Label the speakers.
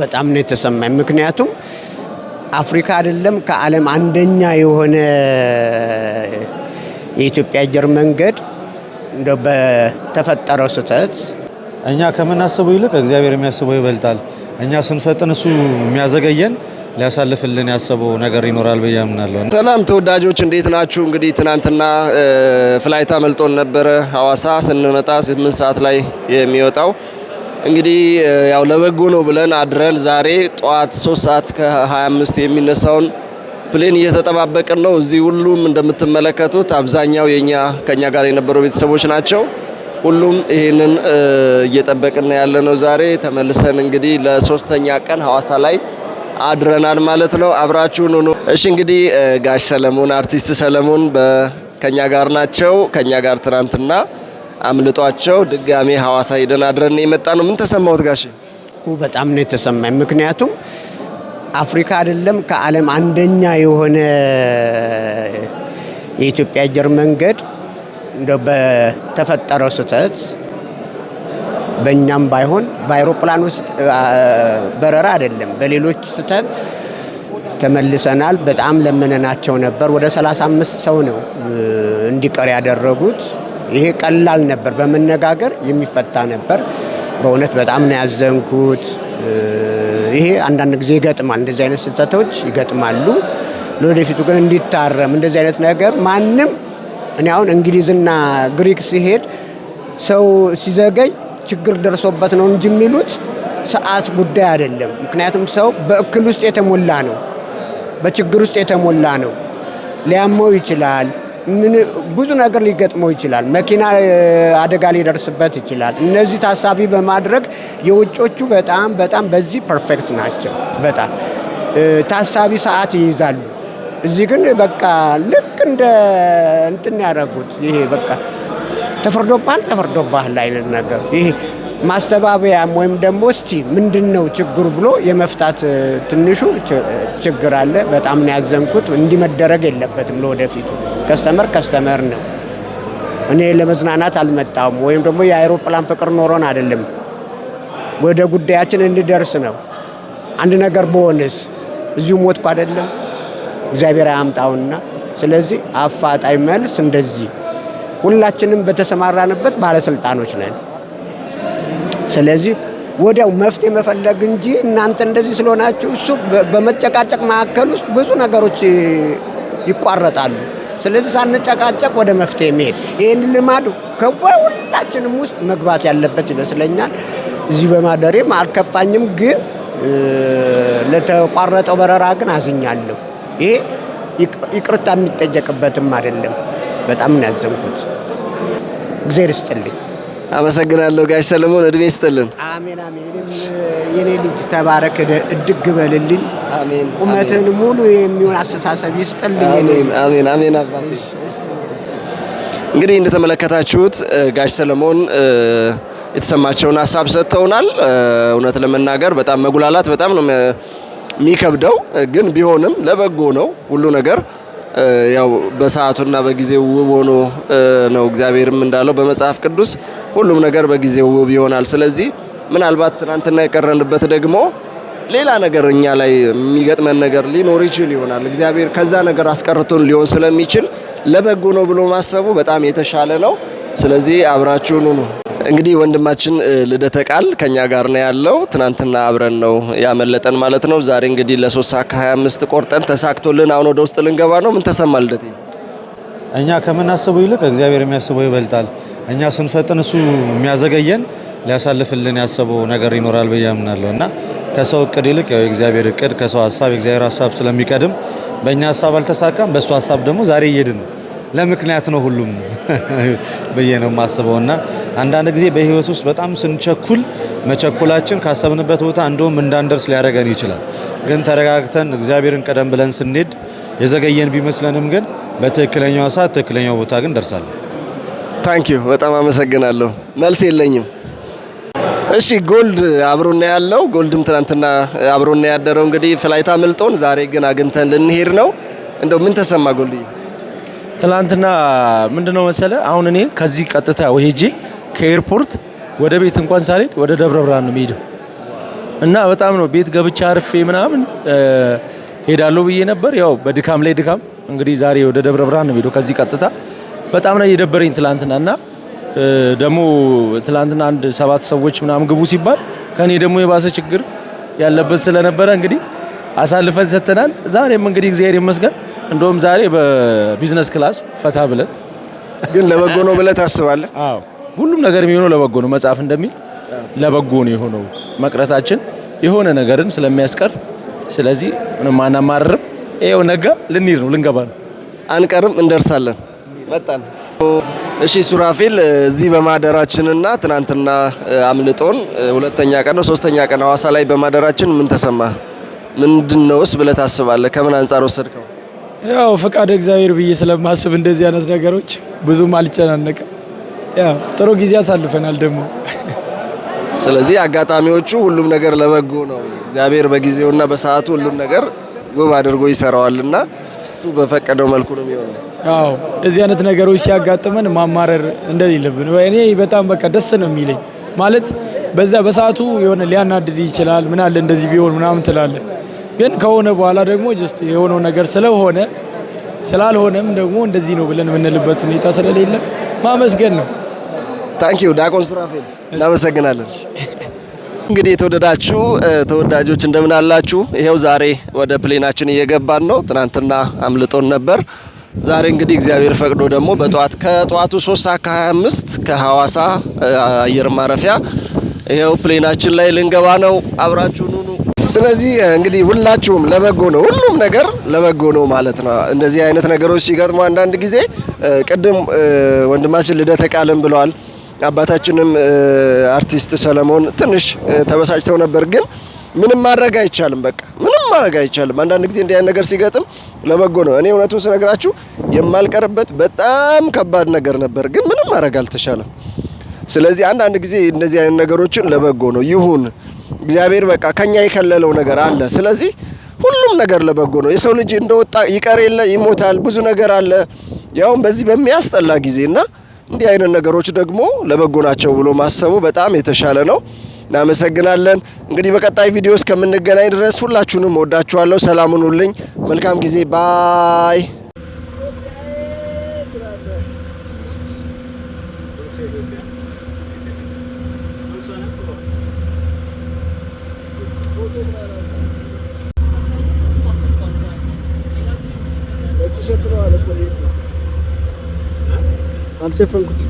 Speaker 1: በጣም ነው የተሰማኝ። ምክንያቱም አፍሪካ አይደለም ከዓለም አንደኛ የሆነ የኢትዮጵያ አየር መንገድ እንደው በተፈጠረው ስህተት።
Speaker 2: እኛ ከምናስበው ይልቅ እግዚአብሔር የሚያስበው ይበልጣል። እኛ ስንፈጥን እሱ የሚያዘገየን ሊያሳልፍልን ያሰበው ነገር ይኖራል ብዬ አምናለሁ።
Speaker 3: ሰላም ተወዳጆች፣ እንዴት ናችሁ? እንግዲህ ትናንትና flight አመልጦን ነበረ። ሐዋሳ ስንመጣ 8 ሰዓት ላይ የሚወጣው እንግዲህ ያው ለበጎ ነው ብለን አድረን ዛሬ ጠዋት 3 ሰዓት ከ25 የሚነሳውን plane እየተጠባበቅን ነው። እዚህ ሁሉም እንደምትመለከቱት አብዛኛው የኛ ከኛ ጋር የነበሩ ቤተሰቦች ናቸው። ሁሉም ይህንን እየጠበቅን ያለ ነው። ዛሬ ተመልሰን እንግዲህ ለሶስተኛ ቀን ሐዋሳ ላይ አድረናል ማለት ነው። አብራችሁን ሁኑ። እሺ፣ እንግዲህ ጋሽ ሰለሞን፣ አርቲስት ሰለሞን ከኛ ጋር ናቸው። ከኛ ጋር ትናንትና አምልጧቸው ድጋሜ ሐዋሳ ሄደን አድረን የመጣ ነው። ምን ተሰማዎት ጋሽ?
Speaker 1: በጣም ነው የተሰማኝ። ምክንያቱም አፍሪካ አይደለም ከዓለም አንደኛ የሆነ የኢትዮጵያ አየር መንገድ እንደው በተፈጠረው ስህተት፣ በእኛም ባይሆን በአይሮፕላን ውስጥ በረራ አይደለም በሌሎች ስህተት ተመልሰናል። በጣም ለምነናቸው ነበር። ወደ 35 ሰው ነው እንዲቀር ያደረጉት። ይሄ ቀላል ነበር፣ በመነጋገር የሚፈታ ነበር። በእውነት በጣም ነው ያዘንኩት። ይሄ አንዳንድ ጊዜ ይገጥማል፣ እንደዚህ አይነት ስህተቶች ይገጥማሉ። ለወደፊቱ ግን እንዲታረም እንደዚህ አይነት ነገር ማንም፣ እኔ አሁን እንግሊዝና ግሪክ ሲሄድ ሰው ሲዘገይ ችግር ደርሶበት ነው እንጂ የሚሉት ሰዓት ጉዳይ አይደለም። ምክንያቱም ሰው በእክል ውስጥ የተሞላ ነው፣ በችግር ውስጥ የተሞላ ነው። ሊያመው ይችላል። ምን ብዙ ነገር ሊገጥመው ይችላል። መኪና አደጋ ሊደርስበት ይችላል። እነዚህ ታሳቢ በማድረግ የውጮቹ በጣም በጣም በዚህ perfect ናቸው። በጣም ታሳቢ ሰዓት ይይዛሉ። እዚህ ግን በቃ ልክ እንደ እንትን ያደረጉት፣ ይሄ በቃ ተፈርዶብሃል ተፈርዶብሃል አይነት ነገር፣ ይሄ ማስተባበያም ወይም ደግሞ እስቲ ምንድን ነው ችግሩ ብሎ የመፍታት ትንሹ ችግር አለ። በጣም ነው ያዘንኩት። እንዲህ መደረግ የለበትም ለወደፊቱ። Customer customer ነው። እኔ ለመዝናናት አልመጣሁም፣ ወይም ደግሞ የአይሮፕላን ፍቅር ኖሮን አይደለም። ወደ ጉዳያችን እንድደርስ ነው። አንድ ነገር በሆንስ እዚሁ ሞትኩ አይደለም? እግዚአብሔር አያምጣውና። ስለዚህ አፋጣኝ መልስ፣ እንደዚህ ሁላችንም በተሰማራንበት ባለስልጣኖች ነን። ስለዚህ ወዲያው መፍትሄ መፈለግ እንጂ እናንተ እንደዚህ ስለሆናችሁ እሱ በመጨቃጨቅ መካከል ውስጥ ብዙ ነገሮች ይቋረጣሉ። ስለዚህ ሳንጨቃጨቅ ወደ መፍትሄ መሄድ፣ ይህን ልማድ ከሁላችንም ውስጥ መግባት ያለበት ይመስለኛል። እዚህ በማደሬም አልከፋኝም፣ ግን ለተቋረጠው በረራ ግን አዝኛለሁ። ይሄ ይቅርታ የሚጠየቅበትም አይደለም። በጣም ነው ያዘንኩት። እግዚአብሔር ይስጥልኝ።
Speaker 3: አመሰግናለሁ ጋሽ ሰለሞን፣ እድሜ ይስጥልን።
Speaker 1: አሜን አሜን። እኔም የኔ ልጅ ተባረክ፣ እድግ በልልኝ።
Speaker 3: አሜን።
Speaker 1: ቁመትህን ሙሉ የሚሆን አስተሳሰብ ይስጥልኝ። የኔ
Speaker 3: አሜን አሜን አሜን። አባቴ፣ እንግዲህ እንደተመለከታችሁት ጋሽ ሰለሞን የተሰማቸውን ሀሳብ ሰጥተውናል። እውነት ለመናገር በጣም መጉላላት በጣም ነው የሚከብደው፣ ግን ቢሆንም ለበጎ ነው ሁሉ ነገር። ያው በሰዓቱና በጊዜው ውብ ሆኖ ነው፣ እግዚአብሔርም እንዳለው በመጽሐፍ ቅዱስ ሁሉም ነገር በጊዜው ውብ ይሆናል። ስለዚህ ምናልባት ትናንትና የቀረንበት ደግሞ ሌላ ነገር እኛ ላይ የሚገጥመን ነገር ሊኖር ይችል ይሆናል። እግዚአብሔር ከዛ ነገር አስቀርቶን ሊሆን ስለሚችል ለበጎ ነው ብሎ ማሰቡ በጣም የተሻለ ነው። ስለዚህ አብራችሁን ሁኑ። እንግዲህ ወንድማችን ልደተ ቃል ከኛ ጋር ነው ያለው። ትናንትና አብረን ነው ያመለጠን ማለት ነው። ዛሬ እንግዲህ ለ3 ሰዓት ከ25 ቆርጠን ተሳክቶልን አሁን ወደ ውስጥ ልንገባ ነው። ምን ተሰማ ልደቴ?
Speaker 2: እኛ ከምናስበው ይልቅ እግዚአብሔር የሚያስበው ይበልጣል። እኛ ስንፈጥን እሱ የሚያዘገየን ሊያሳልፍልን ያሰበው ነገር ይኖራል ብዬ አምናለሁ እና ከሰው እቅድ ይልቅ ያው የእግዚአብሔር እቅድ፣ ከሰው ሀሳብ የእግዚአብሔር ሀሳብ ስለሚቀድም በእኛ ሀሳብ አልተሳካም፣ በእሱ ሀሳብ ደግሞ ዛሬ እየሄድን ነው። ለምክንያት ነው ሁሉም ብዬ ነው የማስበው እና አንዳንድ ጊዜ በህይወት ውስጥ በጣም ስንቸኩል መቸኮላችን ካሰብንበት ቦታ እንደውም እንዳንደርስ ሊያደርገን ይችላል። ግን ተረጋግተን እግዚአብሔርን ቀደም ብለን ስንሄድ የዘገየን ቢመስለንም ግን በትክክለኛው ሰዓት ትክክለኛው ቦታ ግን እንደርሳለን።
Speaker 3: Thank you፣ በጣም አመሰግናለሁ። መልስ የለኝም። እሺ፣ ጎልድ አብሮን ያለው፣ ጎልድም ትናንትና አብሮን ያደረው፣ እንግዲህ flight አምልጦን ዛሬ ግን አግኝተን ልንሄድ ነው። እንደው ምን ተሰማ ጎልድዬ?
Speaker 4: ትላንትና ምንድነው መሰለ፣ አሁን እኔ ከዚህ ቀጥታ ሄጄ ከ airport ወደ ቤት እንኳን ሳልሄድ ወደ ደብረ ብርሃን ነው የምሄደው። እና በጣም ነው ቤት ገብቼ አርፌ ምናምን ሄዳለሁ ብዬ ነበር። ያው በድካም ላይ ድካም እንግዲህ ዛሬ ወደ ደብረ ብርሃን ነው ሄደው ከዚህ ቀጥታ በጣም ነው የደበረኝ ትላንትና። እና ደግሞ ትላንትና አንድ 7 ሰዎች ምናምን ግቡ ሲባል ከኔ ደግሞ የባሰ ችግር ያለበት ስለነበረ እንግዲህ አሳልፈን ሰጥተናል። ዛሬም እንግዲህ እግዚአብሔር ይመስገን እንደውም ዛሬ በ business class ፈታ ብለን።
Speaker 3: ግን ለበጎ ነው ብለህ ታስባለህ?
Speaker 4: አዎ፣ ሁሉም ነገር የሚሆነው ለበጎ ነው። መጽሐፍ እንደሚል ለበጎ ነው የሆነው። መቅረታችን የሆነ ነገርን ስለሚያስቀር ስለዚህ ምንም አናማርርም። ይኸው ነጋ፣ ልንሄድ ነው፣ ልንገባ ነው።
Speaker 3: አንቀርም፣ እንደርሳለን። መጣን። እሺ ሱራፌል፣ እዚህ በማደራችንና ትናንትና አምልጦን ሁለተኛ ቀን ነው ሶስተኛ ቀን ሐዋሳ ላይ በማደራችን ምን ተሰማ? ምንድነውስ ብለህ ታስባለህ? ከምን አንጻር ወሰድከው?
Speaker 5: ያው ፈቃደ እግዚአብሔር ብዬ ስለማስብ እንደዚህ አይነት ነገሮች ብዙም አልጨናነቅም። ያው ጥሩ ጊዜ አሳልፈናል ደግሞ።
Speaker 3: ስለዚህ አጋጣሚዎቹ ሁሉም ነገር ለበጎ ነው። እግዚአብሔር በጊዜውና በሰዓቱ ሁሉም ነገር ውብ አድርጎ ይሰራዋልና እሱ በፈቀደው መልኩ ነው የሚሆነው።
Speaker 5: አዎ፣ እንደዚህ አይነት ነገሮች ሲያጋጥመን ማማረር እንደሌለብን እኔ በጣም በቃ ደስ ነው የሚለኝ። ማለት በዛ በሰዓቱ የሆነ ሊያናድድ ይችላል፣ ምን አለ እንደዚህ ቢሆን ምናምን ትላለህ። ግን ከሆነ በኋላ ደግሞ just የሆነው ነገር ስለሆነ ስላልሆነም ደግሞ እንደዚህ ነው ብለን የምንልበት ሁኔታ ስለሌለ ማመስገን ነው።
Speaker 3: Thank you ዲያቆን ሱራፌል፣ እናመሰግናለን። እንግዲህ የተወደዳችሁ ተወዳጆች እንደምን አላችሁ? ይሄው ዛሬ ወደ plane ኣችን እየገባን ነው። ትናንትና አምልጦን ነበር። ዛሬ እንግዲህ እግዚአብሔር ፈቅዶ ደግሞ በጠዋት ከጠዋቱ 3 ሰዓት ከ25 ከሐዋሳ አየር ማረፊያ ይሄው plane ኣችን ላይ ልንገባ ነው። አብራችሁን ሁኑ። ስለዚህ እንግዲህ ሁላችሁም ለበጎ ነው፣ ሁሉም ነገር ለበጎ ነው ማለት ነው። እንደዚህ አይነት ነገሮች ሲገጥሙ አንዳንድ ጊዜ ቅድም ወንድማችን ልደተ ቃልም ብለዋል። አባታችንም አርቲስት ሰለሞን ትንሽ ተበሳጭተው ነበር። ግን ምንም ማድረግ አይቻልም። በቃ ምንም ማድረግ አይቻልም። አንዳንድ ጊዜ እንዲህ አይነት ነገር ሲገጥም ለበጎ ነው። እኔ እውነቱን ስነግራችሁ የማልቀርበት በጣም ከባድ ነገር ነበር፣ ግን ምንም ማድረግ አልተቻለም። ስለዚህ አንዳንድ ጊዜ እንደዚህ አይነት ነገሮችን ለበጎ ነው ይሁን። እግዚአብሔር በቃ ከኛ የከለለው ነገር አለ። ስለዚህ ሁሉም ነገር ለበጎ ነው። የሰው ልጅ እንደወጣ ይቀር የለ ይሞታል፣ ብዙ ነገር አለ። ያውም በዚህ በሚያስጠላ ጊዜና እንዲህ አይነት ነገሮች ደግሞ ለበጎ ናቸው ብሎ ማሰቡ በጣም የተሻለ ነው። እናመሰግናለን። እንግዲህ በቀጣይ ቪዲዮ እስከምንገናኝ ድረስ ሁላችሁንም ወዳችኋለሁ። ሰላም ሁኑልኝ። መልካም ጊዜ። Bye።
Speaker 5: አልሸፈንኩትም።